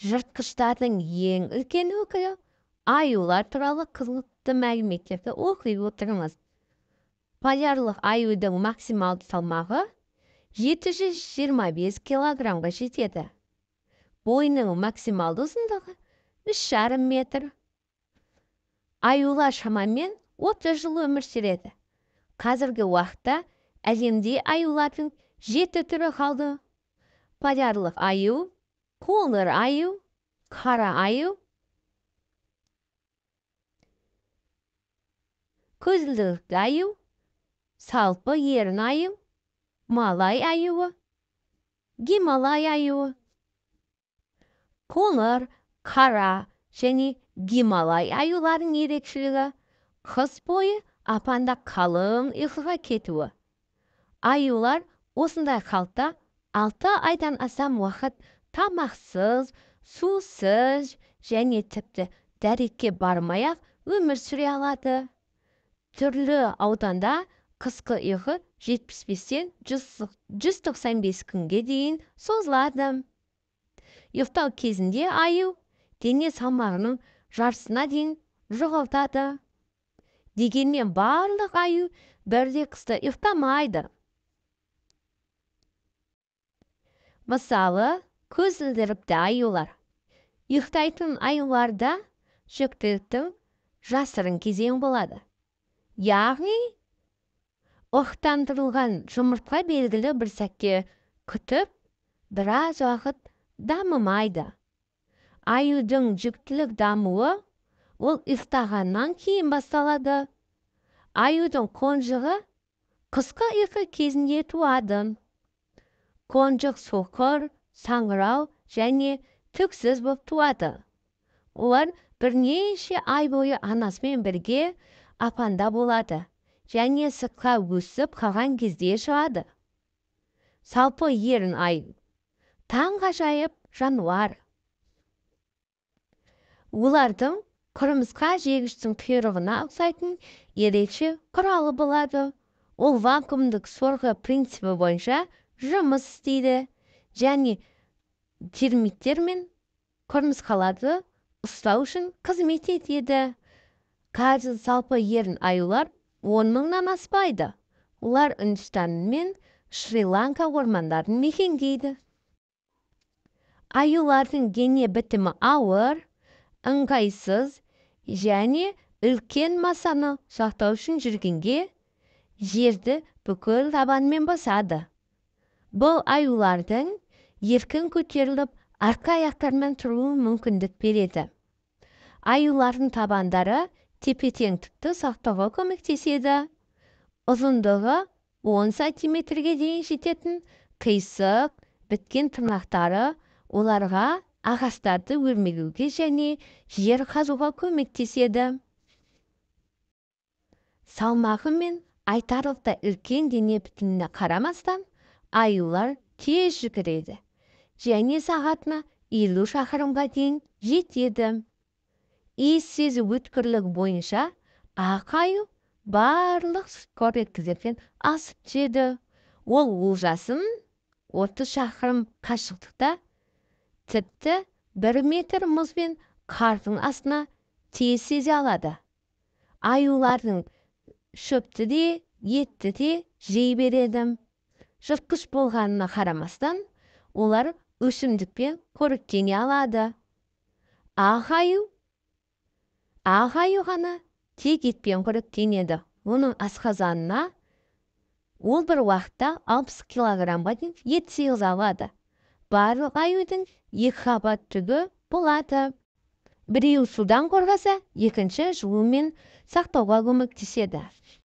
Жыртқыштардың ең үлкен өкілі аюлар туралы қызықты мәліметтерді оқи отырыңыз. Полярлық аюдың максималды салмағы 725 килограммға жетеді. Бойының максималды ұзындығы 3,5 метр. Аюлар шамамен 30 жыл өмір сүреді. Қазіргі уақытта әлемде аюлардың 7 түрі қалды. Полярлық аю, қоңыр аю, қара аю, көзілдірікті аю, салпы ерін аю, малай аюы, гималай аюы. Қоңыр, қара және гималай аюларының ерекшелігі қыс бойы апанда қалың ұйқыға кетуі. Аюлар осындай қалта 6 айдан астам уақыт тамақсыз, сусыз және тіпті дәретке бармай-ақ өмір сүре алады. Түрлі ауданда қысқы ұйқы 75-тен 195 күнге дейін созылады. Ұйықтау кезінде аю дене салмағының жартысына дейін жоғалтады. Дегенмен барлық аю бірдей қыста ұйықтамайды. Мысалы, көзілдірікті аюлар. Ұйықтайтын аюларда жүктіліктің жасырын кезеңі болады. Яғни, ұрықтандырылған жұмыртқа белгілі бір сәтке күтіп, біраз уақыт дамымайды. Аюдың жүктілік дамуы ол ұйықтағаннан кейін басталады. Аюдың қонжығы қысқы ұйқы кезінде туады. Қонжық соқыр, саңырау және түксіз болып туады. Олар бірнеше ай бойы анасымен бірге апанда болады және сыртқа өсіп қалған кезде шығады. Салпы ерін аю таңғажайып жануар. Олардың құмырсқа жегіштің құйрығына ұқсайтын ерекше құралы болады. Ол вакуумдық сорғы принципі бойынша жұмыс істейді және термиттер мен құмырсқаларды ұстау үшін қызмет етеді. Қазір салпы ерін аюлар 10 мыңнан аспайды. Олар Үндістан мен Шри-Ланка ормандарын мекендейді. Аюлардың дене бітімі ауыр, ыңғайсыз және үлкен масаны сақтау үшін жүргенде жерді бүкіл табанымен басады. Бұл аюлардың еркін көтеріліп, арқа аяқтарымен тұруы мүмкіндік береді. Аюлардың табандары тепе-теңдікті сақтауға көмектеседі. Ұзындығы 10 сантиметрге дейін жететін қисық біткен тырнақтары оларға ағаштарды өрмелеуге және жер қазуға көмектеседі. Салмағы мен айтарлықтай үлкен дене бітіміне қарамастан, аюлар тез жүгіреді және сағатына 50 шақырымға дейін жетеді. Иіс сезу өткірлігі бойынша ақ аю барлық сүтқоректілерден асып түседі. Ол олжасын 30 шақырым қашықтықта тіпті 1 метр мұз бен қардың астына тез сезе алады. Аюлардың шөпті де, етті де жей береді. Жыртқыш болғанына қарамастан, олар өсімдікпен қоректене алады. Ақ аю ғана тек етпен қоректенеді. Оның асқазанына ол бір уақытта 60 килограммға дейін ет сыйғыза алады. Барлық аюдың 2 қабат түгі болады. Біреуі судан қорғаса, екінші жылумен сақтауға көмектеседі.